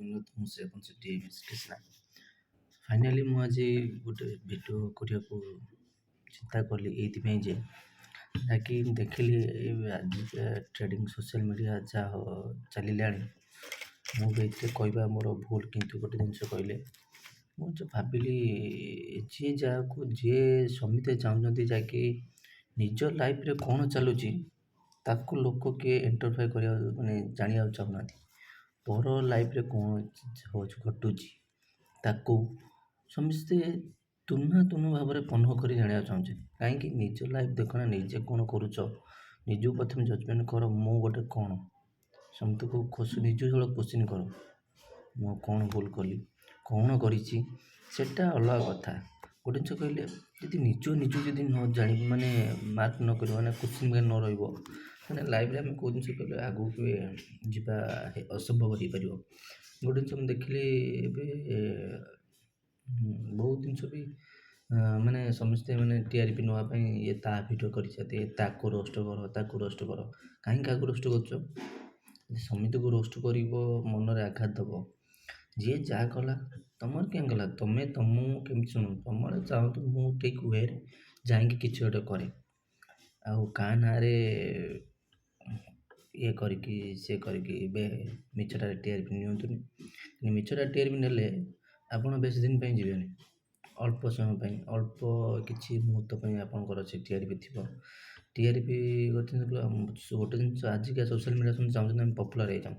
ଜଗନ୍ନାଥ। ମୁଁ ଶ୍ରୀବଂଶ ଟି କ୍ରିଷ୍ଣା। ଫାଇନାଲି ମୁଁ ଆଜି ଗୋଟେ ଭିଡ଼ିଓ କରିବାକୁ ଚିନ୍ତା କଲି ଏଇଥିପାଇଁ ଯେ ଯାହାକି ମୁଁ ଦେଖିଲି ଆଜିକା ଟ୍ରେଣ୍ଡିଂ ସୋସିଆଲ ମିଡ଼ିଆ ଯାହା ଚାଲିଲାଣି, ମୁଁ ବି ଏଥିରେ କହିବା ମୋର ଭୁଲ। କିନ୍ତୁ ଗୋଟେ ଜିନିଷ କହିଲେ, ମୁଁ ଯେଉଁ ଭାବିଲି, ଯିଏ ଯାହାକୁ ଯିଏ ସମସ୍ତେ ଚାହୁଁଛନ୍ତି ଯାହାକି ନିଜ ଲାଇଫରେ କ'ଣ ଚାଲୁଛି, ତାକୁ ଲୋକ କିଏ ଇଣ୍ଟରଫିୟର କରିବାକୁ, ମାନେ ଜାଣିବାକୁ ଚାହୁଁନାହାନ୍ତି। ପର ଲାଇଫରେ କ'ଣ ହେଉଛି, ଘଟୁଛି, ତାକୁ ସମସ୍ତେ ତୁନା ତୁନୁ ଭାବରେ ପନ୍ହ କରି ଜାଣିବାକୁ ଚାହୁଁଛନ୍ତି। କାହିଁକି? ନିଜ ଲାଇଫ ଦେଖ ନା, ନିଜେ କ'ଣ କରୁଛ, ନିଜକୁ ପ୍ରଥମେ ଜଜମେଣ୍ଟ କର। ମୁଁ ଗୋଟେ କ'ଣ ସମସ୍ତଙ୍କୁ ଖୁସି, ନିଜକୁ ସବୁବେଳେ କୋଶ୍ଚିନ୍ କର, ମୁଁ କ'ଣ ଭୁଲ କଲି, କ'ଣ କରିଛି, ସେଟା ଅଲଗା କଥା। ଗୋଟେ ଜିନିଷ କହିଲେ, ଯଦି ନିଜକୁ ଯଦି ନ ଜାଣିବ, ମାନେ ମାର୍କ ନ କରିବ, ମାନେ କୋଶ୍ଚିନ୍ ନ ରହିବ, ମାନେ ଲାଇଫରେ ଆମେ କେଉଁ ଜିନିଷ କହିଲେ ଆଗକୁ କେବେ ଯିବା ଅସମ୍ଭବ ହେଇପାରିବ। ଗୋଟେ ଜିନିଷ ମୁଁ ଦେଖିଲି ଏବେ, ବହୁତ ଜିନିଷ ବି ମାନେ ସମସ୍ତେ ମାନେ ଟିଆରପି ନେବା ପାଇଁ ଇଏ ତା ଭିଡ଼ିଓ କରିଛନ୍ତି, ତାକୁ ରୋଷ୍ଟ କର, ତାକୁ ରୋଷ୍ଟ କର। କାହିଁକି କାହାକୁ ରୋଷ୍ଟ କରୁଛ? ସମିତିକୁ ରୋଷ୍ଟ କରିବ, ମନରେ ଆଘାତ ଦେବ। ଯିଏ ଯାହା କଲା ତମର କେଁ ଗଲା? ତମେ ତମ କେମିତି ଶୁଣ, ତମର ଚାହୁଁଛ ମୁଁ ଠିକ୍ ୱେରେ ଯାଇକି କିଛି ଗୋଟେ କରେ, ଆଉ କାହା ନାଁରେ ଇଏ କରିକି ସିଏ କରିକି ଏବେ ମିଛଟାରେ ଟିଆରପି ନିଅନ୍ତୁନି। ମିଛଟା ଟିଆରପି ନେଲେ ଆପଣ ବେଶୀ ଦିନ ପାଇଁ ଯିବେନି, ଅଳ୍ପ ସମୟ ପାଇଁ, ଅଳ୍ପ କିଛି ମୁହୂର୍ତ୍ତ ପାଇଁ ଆପଣଙ୍କର ସେ ଟିଆରପି ଥିବ। ଟିଆରପି ଗୋଟେ ଜିନିଷ, ଆଜିକା ସୋସିଆଲ ମିଡ଼ିଆ ସବୁ ଚାହୁଁଛନ୍ତି ଆମେ ପପୁଲାର ହେଇଯାଉ,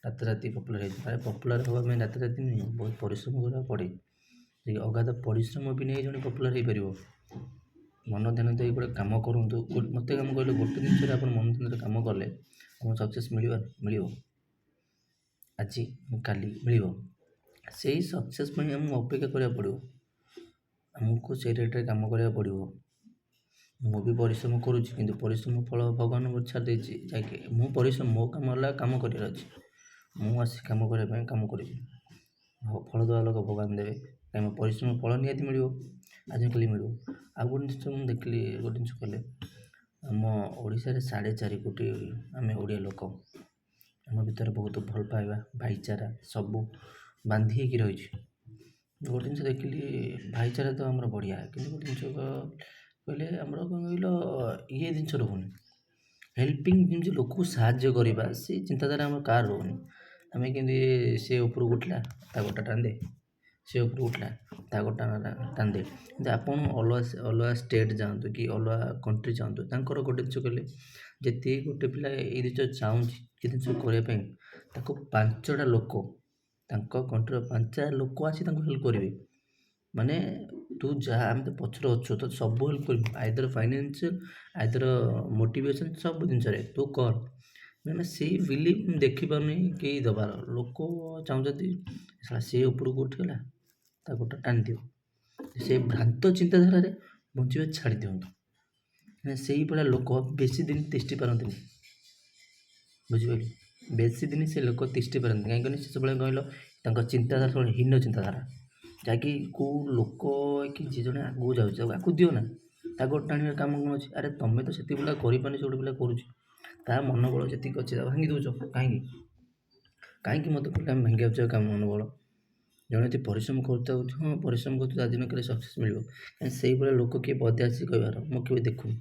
ରାତାରାତି ପପୁଲାର ହେଇଯାଉ। ଆରେ, ପପୁଲାର ହେବା ପାଇଁ ରାତାରାତି ନୁହେଁ, ବହୁତ ପରିଶ୍ରମ କରିବାକୁ ପଡ଼େ। ଅଗାଧ ପରିଶ୍ରମ ବି ନେଇ ଜଣେ ପପୁଲାର ହେଇପାରିବ। ମନ ଧ୍ୟାନ ଦେଇ ଗୋଟେ କାମ କରନ୍ତୁ। ମୋତେ କାମ କହିଲେ, ଗୋଟେ ଜିନିଷରେ ଆପଣ ମନ ଧ୍ୟାନରେ କାମ କଲେ ଆପଣଙ୍କୁ ସକ୍ସେସ୍ ମିଳିବ। ମିଳିବ ଆଜି, କାଲି ମିଳିବ। ସେଇ ସକ୍ସେସ୍ ପାଇଁ ଆମକୁ ଅପେକ୍ଷା କରିବାକୁ ପଡ଼ିବ, ଆମକୁ ସେଇ ରେଟ୍ରେ କାମ କରିବାକୁ ପଡ଼ିବ। ମୁଁ ବି ପରିଶ୍ରମ କରୁଛି, କିନ୍ତୁ ପରିଶ୍ରମ ଫଳ ଭଗବାନ ଉପରେ ଛାଡ଼ି ଦେଇଛି। ଯାହାକି ମୁଁ ପରିଶ୍ରମ, ମୋ କାମ ହେଲା କାମ କରିବାର ଅଛି। ମୁଁ ଆସି କାମ କରିବା ପାଇଁ କାମ କରିବି, ଫଳ ଦେବା ଲୋକ ଭଗବାନ ଦେବେ। କାହିଁକି ପରିଶ୍ରମ ଫଳ ନିହାତି ମିଳିବ, ଆଜିକାଲି ମିଳିବ। ଆଉ ଗୋଟେ ଜିନିଷ ମୁଁ ଦେଖିଲି, ଗୋଟେ ଜିନିଷ କଲେ, ଆମ ଓଡ଼ିଶାରେ 4.5 କୋଟି ଆମେ ଓଡ଼ିଆ ଲୋକ। ଆମ ଭିତରେ ବହୁତ ଭଲ ପାଇବା, ଭାଇଚାରା ସବୁ ବାନ୍ଧି ହେଇକି ରହିଛି। ଗୋଟେ ଜିନିଷ ଦେଖିଲି, ଭାଇଚାରା ତ ଆମର ବଢ଼ିଆ, କିନ୍ତୁ ଗୋଟେ ଜିନିଷ କହିଲେ ଆମର କ'ଣ କହିଲ, ଇଏ ଜିନିଷ ରହୁନି, ହେଲ୍ପିଂ, ଯେମିତି ଲୋକକୁ ସାହାଯ୍ୟ କରିବା, ସେ ଚିନ୍ତାଧାରା ଆମର କାହାର ରହୁନି। ଆମେ କେମିତି ସେ ଉପରକୁ ଉଠିଲା, ତା ଗୋଡ଼ଟା ଟାଣିଦେ, ସେ ଉପରକୁ ଉଠିଲା, ତା ଗୋଡ଼ଟା ଟାଣିଦେ। କିନ୍ତୁ ଆପଣ ଅଲଗା ଅଲଗା ଷ୍ଟେଟ୍ ଯାଆନ୍ତୁ କି ଅଲଗା କଣ୍ଟ୍ରି ଯାଆନ୍ତୁ, ତାଙ୍କର ଗୋଟେ ଜିନିଷ କହିଲେ, ଯେତିକି ଗୋଟେ ପିଲା ଏଇ ଜିନିଷ ଚାହୁଁଛି ଏ ଜିନିଷ କରିବା ପାଇଁ, ତାକୁ ପାଞ୍ଚଟା ଲୋକ, ତାଙ୍କ କଣ୍ଟ୍ରିର ପାଞ୍ଚଟା ଲୋକ ଆସି ତାଙ୍କୁ ହେଲ୍ପ କରିବେ। ମାନେ ତୁ ଯାହା, ଆମେ ତ ପଛରେ ଅଛୁ, ତ ସବୁ ହେଲ୍ପ କରିବୁ, ଆଇଦର ଫାଇନାନ୍ସିଆଲ, ଆଇଦର ମୋଟିଭେସନ୍, ସବୁ ଜିନିଷରେ ତୁ କର। ମାନେ ସେଇ ବିଲିଭ୍ ମୁଁ ଦେଖିପାରୁନି କେହି ଦେବାର। ଲୋକ ଚାହୁଁଛନ୍ତି ଶଳା ସେ ଉପରକୁ ଉଠିଗଲା, ତା ଗୋଡ଼ଟା ଟାଣିଦିଅ। ସେ ଭ୍ରାନ୍ତ ଚିନ୍ତାଧାରାରେ ବଞ୍ଚିବା ଛାଡ଼ି ଦିଅନ୍ତୁ। ମାନେ ସେଇଭଳିଆ ଲୋକ ବେଶୀ ଦିନ ତିଷ୍ଠି ପାରନ୍ତିନି, ବୁଝିପାରିଲେ? ବେଶୀ ଦିନ ସେ ଲୋକ ତିଷ୍ଠି ପାରନ୍ତିନି। କାହିଁକି? ସେ ସବୁବେଳେ କହିଲ, ତାଙ୍କ ଚିନ୍ତାଧାରା ସବୁବେଳେ ହୀନ ଚିନ୍ତାଧାରା, ଯାହାକି କେଉଁ ଲୋକ କି ଯିଏ ଜଣେ ଆଗକୁ ଯାଉଛି, ତାକୁ ଆଗକୁ ଦିଅ ନା, ତା ଗୋଡ଼ ଟାଣିବା କାମ କ'ଣ ଅଛି? ଆରେ, ତମେ ତ ସେତିକି ପିଲା କରିପାରୁନି, ସେ ଗୋଟେ ପିଲା କରୁଛି, ତା ମନୋବଳ ଯେତିକି ଅଛି ତାକୁ ଭାଙ୍ଗି ଦେଉଛ କାହିଁକି? କାହିଁକି ମୋତେ କହିଲେ ଆମେ ଭାଙ୍ଗିବାକୁ ଚାହୁଁ କାମ ମନୋବଳ? ଜଣେ ଯଦି ପରିଶ୍ରମ କରୁଥାଉଛି, ହଁ, ପରିଶ୍ରମ କରୁଥିବ, ଆଜି ନ କାଲି ସକ୍ସେସ୍ ମିଳିବ। କାହିଁ ସେଇଭଳିଆ ଲୋକ କିଏ ପଦେ ଆସି କହିବାର ମୁଁ କେବେ ଦେଖୁନି।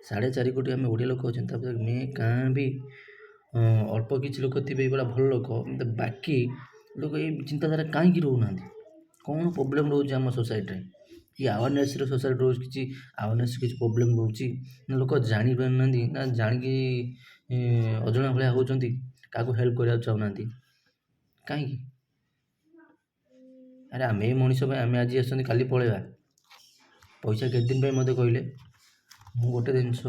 4.5 କୋଟି ଆମେ ଓଡ଼ିଆ ଲୋକ ଅଛନ୍ତି, ତାପରେ ମେ କାଁ ବି ଅଳ୍ପ କିଛି ଲୋକ ଥିବେ ଏଇଭଳିଆ ଭଲ ଲୋକ। ବାକି ଲୋକ ଏଇ ଚିନ୍ତାଧାରା କାହିଁକି ରହୁନାହାନ୍ତି? କ'ଣ ପ୍ରୋବ୍ଲେମ୍ ରହୁଛି ଆମ ସୋସାଇଟିରେ କି ଆୱାରନେସ୍ର ସୋସାଇଟି ରହୁଛି, କିଛି ଆୱାରନେସ୍ କିଛି ପ୍ରୋବ୍ଲେମ୍ ରହୁଛି ନା ଲୋକ ଜାଣିପାରୁନାହାନ୍ତି, ନା ଜାଣିକି ଅଜଣା ଭଳିଆ ହେଉଛନ୍ତି, କାହାକୁ ହେଲ୍ପ କରିବାକୁ ଚାହୁଁନାହାନ୍ତି କାହିଁକି? ଆରେ, ଆମେ ବି ମଣିଷ ପାଇଁ, ଆମେ ଆଜି ଆସନ୍ତି, କାଲି ପଳେଇବା। ପଇସା କେତେ ଦିନ ପାଇଁ ମୋତେ କହିଲେ? ମୁଁ ଗୋଟେ ଜିନିଷ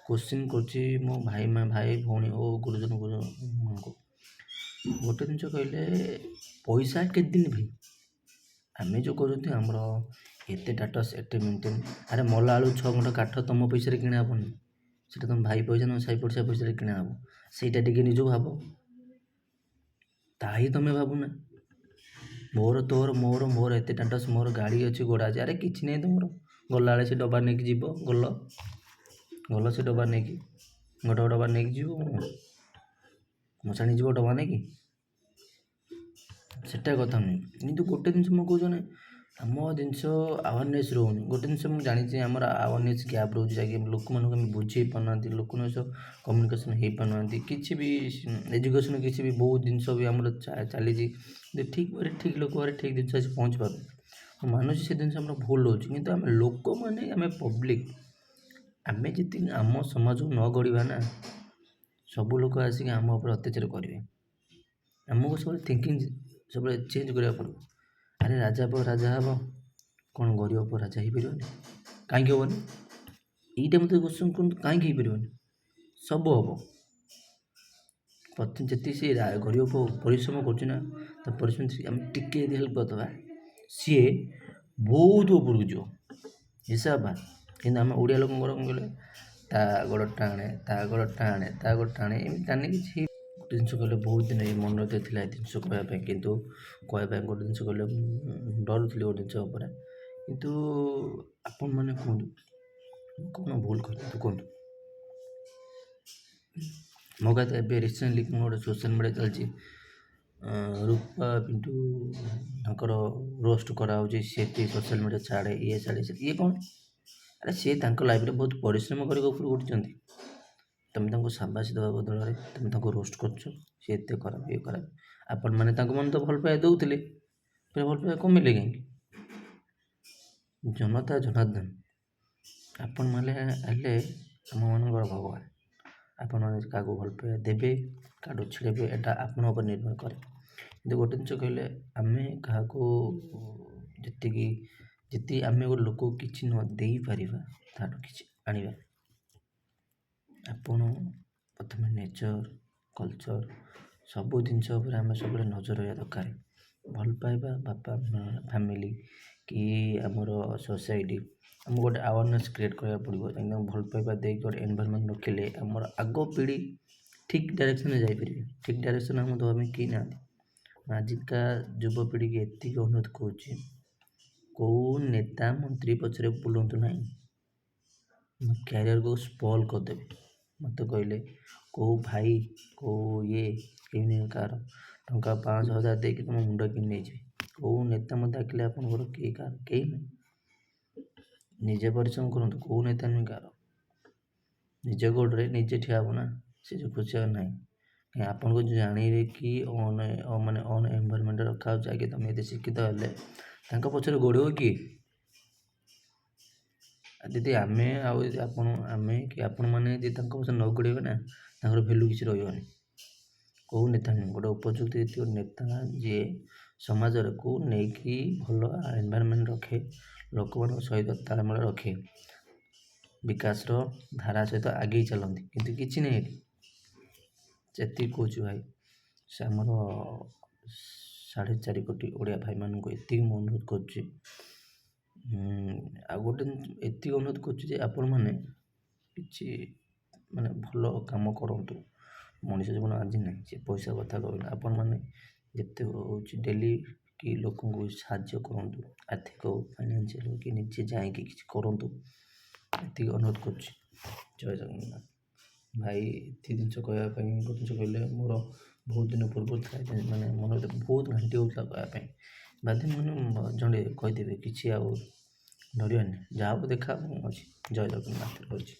କୋଶ୍ଚିନ୍ କରୁଛି ମୋ ଭାଇ, ମା, ଭାଇ, ଭଉଣୀ ଓ ଗୁରୁଜନ ଗୁରୁମାନଙ୍କୁ। ଗୋଟେ ଜିନିଷ କହିଲେ, ପଇସା କେତେ ଦିନ ଭାଇ? ଆମେ ଯେଉଁ କହୁଛନ୍ତି ଆମର ଏତେ ଷ୍ଟାଟସ୍, ଏତେ ମେଣ୍ଟେନ୍, ଆରେ ମଲା ବେଳକୁ 6 ଖଣ୍ଡ କାଠ ତମ ପଇସାରେ କିଣା ହେବନି। ସେଇଟା ତମ ଭାଇ ପଇସା ନୁହଁ, ସାହି ପଡ଼ିଶା ପଇସାରେ କିଣା ହେବ। ସେଇଟା ଟିକେ ନିଜକୁ ଭାବ। ତାହା ହିଁ ତମେ ଭାବୁନା। ମୋର, ତୋର, ମୋର, ମୋର ଏତେ ଷ୍ଟାଟସ୍, ମୋର ଗାଡ଼ି ଅଛି, ଘୋଡ଼ା ଅଛି। ଆରେ, କିଛି ନାହିଁ ତମର। ଗଲାବେଳେ ସେ ଡବା ନେଇକି ଯିବ। ଗଲ ଗଲ ସେ ଡବା ନେଇକି, ଗୋଟେ ଡବା ନେଇକି ଯିବ, ମଶାଣି ଯିବ ଡବା ନେଇକି। ସେଟା କଥା ନୁହେଁ, କିନ୍ତୁ ଗୋଟେ ଜିନିଷ ମୁଁ କହୁଛି ମାନେ ଆମ ଜିନିଷ ଆୱାରନେସ୍ ରହୁନି। ଗୋଟେ ଜିନିଷ ମୁଁ ଜାଣିଛି, ଆମର ଆୱାରନେସ୍ ଗ୍ୟାପ୍ ରହୁଛି, ଯାହାକି ଲୋକମାନଙ୍କୁ ଆମେ ବୁଝେଇ ପାରୁନାହାନ୍ତି, ଲୋକମାନଙ୍କ ସହ କମ୍ୟୁନିକେସନ୍ ହେଇପାରୁନାହାନ୍ତି। କିଛି ବି ଏଜୁକେସନ୍, କିଛି ବି ବହୁତ ଜିନିଷ ବି ଆମର ଚାଲିଛି, କିନ୍ତୁ ଠିକ୍ ୱେରେ, ଠିକ୍ ଲୋକ ପାଖରେ ଠିକ୍ ଜିନିଷ ଆସି ପହଞ୍ଚି ପାରୁନି। ମୁଁ ମାନୁଛି ସେ ଜିନିଷ ଆମର ଭୁଲ ରହୁଛି, କିନ୍ତୁ ଆମେ ଲୋକମାନେ, ଆମେ ପବ୍ଲିକ୍, ଆମେ ଯେତିକି ଆମ ସମାଜକୁ ନ ଗଢ଼ିବା ନା, ସବୁ ଲୋକ ଆସିକି ଆମ ଉପରେ ଅତ୍ୟାଚାର କରିବେ। ଆମକୁ ସବୁବେଳେ ଥିଙ୍କିଂ ସବୁବେଳେ ଚେଞ୍ଜ କରିବାକୁ ପଡ଼ିବ। ଆରେ, ରାଜା ପୁଅ ରାଜା ହେବ, କ'ଣ ଗରିବ ପୁଅ ରାଜା ହେଇପାରିବନି? କାହିଁକି ହେବନି? ଏଇଟା ମୋତେ କ୍ୱେଶ୍ଚନ୍ କରନ୍ତୁ, କାହିଁକି ହେଇପାରିବନି? ସବୁ ହେବ। ପ୍ରତି ଯେତିକି ସେ ଗରିବ ପୁଅ ପରିଶ୍ରମ କରୁଛି ନା, ତା ପରିଶ୍ରମ ଆମେ ଟିକେ ଯଦି ହେଲ୍ପ କରିଦେବା, ସିଏ ବହୁତ ଉପରକୁ ଯିବ, ହିସାବ ବାହାର। କିନ୍ତୁ ଆମ ଓଡ଼ିଆ ଲୋକଙ୍କର କ'ଣ କହିଲେ, ତା ଗୋଡ଼ ଟାଣେ, ତା ଗୋଡ଼ ଟାଣେ, ତା ଗୋଡ଼ ଟାଣେ, ଏମିତି ଟାଣିଲେ କିଛି। ଗୋଟେ ଜିନିଷ କହିଲେ, ବହୁତ ଦିନ ଏଇ ମନରେ ତ ଥିଲା ଏ ଜିନିଷ କହିବା ପାଇଁ, କିନ୍ତୁ କହିବା ପାଇଁ ଗୋଟେ ଜିନିଷ କହିଲେ ମୁଁ ଡରୁଥିଲି ଗୋଟେ ଜିନିଷ ଉପରେ। କିନ୍ତୁ ଆପଣମାନେ କୁହନ୍ତୁ, ମୁଁ କ'ଣ ଭୁଲ କହିଲି କୁହନ୍ତୁ। ମୋ କଥା ଏବେ ରିସେଣ୍ଟଲି କ'ଣ ଗୋଟେ ସୋସିଆଲ୍ ମିଡ଼ିଆ ଚାଲିଛି, ରୂପା ପିଣ୍ଟୁ ତାଙ୍କର ରୋଷ୍ଟ କରାହେଉଛି। ସେଠି ସୋସିଆଲ୍ ମିଡ଼ିଆ ଛାଡ଼େ, ଇଏ ଛାଡ଼େ, ସେ ଇଏ କ'ଣ। ଆରେ, ସିଏ ତାଙ୍କ ଲାଇଫ୍ରେ ବହୁତ ପରିଶ୍ରମ କରିକି ଉପରକୁ ଉଠିଛନ୍ତି। ତୁମେ ତାଙ୍କୁ ସାବାସି ଦେବା ବଦଳରେ ତୁମେ ତାଙ୍କୁ ରୋଷ୍ଟ କରୁଛ। ସିଏ ଏତେ ଖରାପ, ଇଏ ଖରାପ। ଆପଣମାନେ ତାଙ୍କୁ ମନେ ତ ଭଲ ପାଇବା ଦେଉଥିଲେ, ଫେରେ ଭଲ ପାଇବା କମିଲେ କାହିଁକି? ଜନତା ଜନାର୍ଦ୍ଦନ, ଆପଣମାନେ ହେଲେ ଆମମାନଙ୍କର ଭଗବାନ। ଆପଣମାନେ କାହାକୁ ଭଲ ପାଇବା ଦେବେ, କାହାଠୁ ଛିଡ଼େଇବେ, ଏଇଟା ଆପଣଙ୍କ ଉପରେ ନିର୍ଭର କରେ। କିନ୍ତୁ ଗୋଟେ ଜିନିଷ କହିଲେ, ଆମେ କାହାକୁ ଯେତିକି ଯେତିକି ଆମେ ଗୋଟେ ଲୋକକୁ କିଛି ନ ଦେଇପାରିବା, ତାଠୁ କିଛି ଆଣିବା। ଆପଣ ପ୍ରଥମେ ନେଚର୍, କଲଚର୍, ସବୁ ଜିନିଷ ଉପରେ ଆମେ ସବୁବେଳେ ନଜର ରହିବା ଦରକାର। ଭଲ ପାଇବା ବାପା ମା, ଫ୍ୟାମିଲି କି ଆମର ସୋସାଇଟି, ଆମକୁ ଗୋଟେ ଆୱାରନେସ୍ କ୍ରିଏଟ୍ କରିବାକୁ ପଡ଼ିବ। କାହିଁକି ନା ଭଲ ପାଇବା ଦେଇକି ଗୋଟେ ଏନଭାରମେଣ୍ଟ ରଖିଲେ ଆମର ଆଗ ପିଢ଼ି ଠିକ୍ ଡାଇରେକ୍ସନରେ ଯାଇପାରିବେ। ଠିକ୍ ଡାଇରେକ୍ସନ୍ ଆମକୁ ଦେବା ପାଇଁ କେହି ନାହାନ୍ତି। ମୁଁ ଆଜିକା ଯୁବପିଢ଼ିକି ଏତିକି ଅନୁରୋଧ କରୁଛି, କେଉଁ ନେତା ମନ୍ତ୍ରୀ ପଛରେ ବୁଲନ୍ତୁ ନାହିଁ, ମୋ କ୍ୟାରିୟରକୁ ସ୍ପଏଲ୍ କରିଦେବେ। ମୋତେ କହିଲେ କେଉଁ ଭାଇ, କେଉଁ ଇଏ କେହି ନୁହେଁ କାହାର, ଟଙ୍କା 500 1000 ଦେଇକି ତୁମ ମୁଣ୍ଡ କିଣି ନେଇଯିବେ। କେଉଁ ନେତା ମୋତେ ଡାକିଲେ ଆପଣଙ୍କର, କିଏ କାହାର, କେହି ନୁହେଁ। ନିଜେ ପରିଶ୍ରମ କରନ୍ତୁ। କେଉଁ ନେତା ନୁହେଁ କାହାର। ନିଜ ଗୋଡ଼ରେ ନିଜେ ଠିଆ ହେବ ନା, ସେ ଯେଉଁ ଖୁସି ଆଉ ନାହିଁ। କାଇଁ, ଆପଣଙ୍କୁ ଜାଣିବେ କି ଅନ୍ ମାନେ ଅନ୍ ଏନଭାରମେଣ୍ଟ ରଖାହେଉଛି। ଆଗେ ତୁମେ ଏତେ ଶିକ୍ଷିତ ହେଲେ ତାଙ୍କ ପଛରେ ଗୋଡ଼େଇବ କିଏ? ଯଦି ଆମେ ଆଉ ଯଦି ଆପଣ, ଆମେ କି ଆପଣମାନେ ଯଦି ତାଙ୍କ ପଛରେ ନ ଗୋଡ଼େଇବେ ନା, ତାଙ୍କର ଭ୍ୟାଲୁ କିଛି ରହିବନି। କେଉଁ ନେତା ନୁହେଁ, ଗୋଟେ ଉପଯୁକ୍ତ ଯେତିକି ନେତା ଯିଏ ସମାଜକୁ ନେଇକି ଭଲ ଏନଭାରମେଣ୍ଟ ରଖେ, ଲୋକମାନଙ୍କ ସହିତ ତାଳମେଳ ରଖେ, ବିକାଶର ଧାରା ସହିତ ଆଗେଇ ଚାଲନ୍ତି। କିନ୍ତୁ କିଛି ନାହିଁ ଏଠି। ସେତିକି କହୁଛି ଭାଇ, ସେ ଆମର 4.5 କୋଟି ଓଡ଼ିଆ ଭାଇମାନଙ୍କୁ ଏତିକି ମୁଁ ଅନୁରୋଧ କରୁଛି। ଆଉ ଗୋଟେ ଏତିକି ଅନୁରୋଧ କରୁଛି ଯେ ଆପଣମାନେ କିଛି ମାନେ ଭଲ କାମ କରନ୍ତୁ। ମଣିଷ ଜୀବନ ଆଜି ନାହିଁ, ସେ ପଇସା କଥା କହିଲେ ଆପଣମାନେ ଯେତେ ହେଉଛି ଡେଲି କି ଲୋକଙ୍କୁ ସାହାଯ୍ୟ କରନ୍ତୁ, ଆର୍ଥିକ ହଉ, ଫାଇନାନ୍ସିଆଲ ହଉ କି ନିଜେ ଯାଇକି କିଛି କରନ୍ତୁ, ଏତିକି ଅନୁରୋଧ କରୁଛି। ଜୟ ଜଗନ୍ନାଥ ଭାଇ। ଏତିକି ଜିନିଷ କହିବା ପାଇଁ, ଗୋଟେ ଜିନିଷ କହିଲେ, ମୋର ବହୁତ ଦିନ ପୂର୍ବରୁ ଥିଲା, ମାନେ ମନ ଭିତରେ ବହୁତ ଘାଣ୍ଟି ହେଉଥିଲା କହିବା ପାଇଁ। ବାଧ୍ୟ ମାନେ ଜଣେ କହିଦେବେ, କିଛି ଆଉ ଡରିବାନି, ଯାହା ହବ ଦେଖା ଅଛି। ଜୟ ଜଗନ୍ନାଥ, ରହୁଛି।